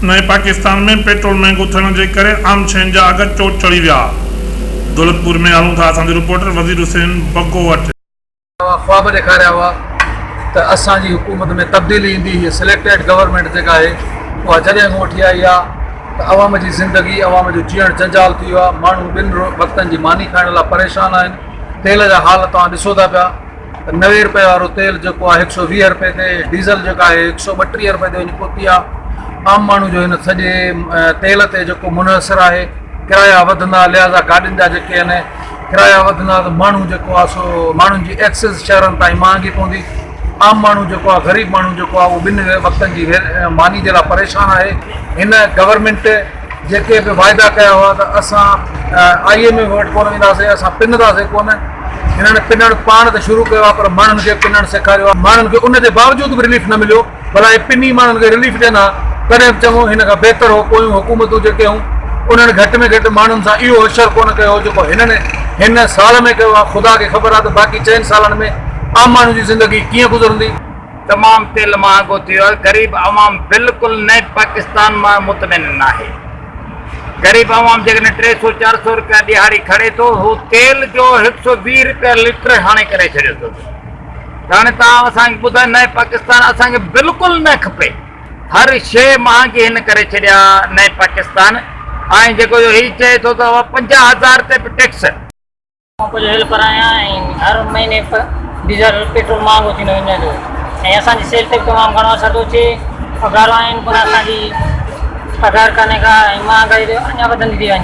نئين پاڪستان ۾ پيٽرول مهنگو ٿيڻ جي ڪري عام شين جا اگهه چوٽ چڙهي ويا. دولتپور ۾ هلون ٿا اسان جي رپورٽر وزير حسين بگو وٽ. خواب ڏيکاريا هئا ته اسان جي حڪومت ۾ تبديلي ايندي هي سليڪٽيڊ گورنمينٽ جيڪا آهي اها جڏهن کان وٺي آئي آهي ته عوام جي زندگي عوام جو جيئڻ جنجال ٿي ويو آهي ماڻهو ٻن وقتن جي ماني کائڻ لاء پريشان آهن تيل جا حال توهان ڏسو ٿا پيا ته 90 رپئي وارو تيل جيڪو آهي هڪ سو 20 رپئي تي ڊيزل جيڪا آهي هڪ سو 32 رپئي تي وڃي پهتي آهي عام ماڻهو جو هن سڄي تيل تي جيڪو منحصر آهي ڪرايا وڌندا لهٰذا گاڏين جا جيڪي آهن ڪرايا وڌندا ته ماڻهو جيڪو آهي سو ماڻهن جي ايڪسز شهرن تائين مهانگي پوندي عام ماڻهو جيڪو آهي غريب ماڻهو جيڪو آهي اهو ٻن وقتن جي ماني جي لاء پريشان آهي هن گورنمينٽ جيڪي به واعدا ڪيا هئا ته اسان I M F وٽ ڪونه وينداسين، اسان پننداسين ڪونه، هنن پنڻ پاڻ ته شروع ڪيو آهي پر ماڻهن کي پنڻ سيکاريو آهي، ماڻهن کي ان جي باوجود به رليف نه مليو، ڀلا هي پني ماڻهن کي رليف ڏين ها تڏهن به چڱو، هن کان بهتر هو پويون حڪومتون جيڪي هيون انهن گهٽ ۾ گهٽ ماڻهن سان اهو حشر ڪونه ڪيو هو جيڪو هنن هن سال ۾ ڪيو آهي، خدا کي خبر آهي ته باقي چئن سالن ۾ عام ماڻهو جي زندگي ڪيئن گذرندي. تمام تيل مهانگو ٿي ويو آهي غريب عوام بلڪل نئين پاڪستان مان مطمئن ناهي غريب عوام جيڪڏهن ٽي سو چار سو روپيا ڏهاڙي کڻي ٿو هو تيل جو هڪ سو ويهه روپيا ليٽر هاڻي ڪري ڇڏيو اٿس ته هاڻي توهان اسان کي ٻڌايو نئين پاڪستان اسان کي بلڪل نه کپي هر شيء مهانگي هن ڪري ڇڏيا نئين پاڪستان ۽ جيڪو هي چئي ٿو ته 50,000 تي به ٽيڪس. مان ڪجهه هيلپر آهيان ۽ هر مهيني ڊيزل پيٽرول مهانگو ٿيندو وڃي ٿو ۽ اسان جي صحت تي به تمام گهڻو اثر ٿو ٿئي پگهارون آهن پر اسان جي پگهار ڪانهي ڪا ۽ مهانگائي اڃا وڌندي ٿي وڃي.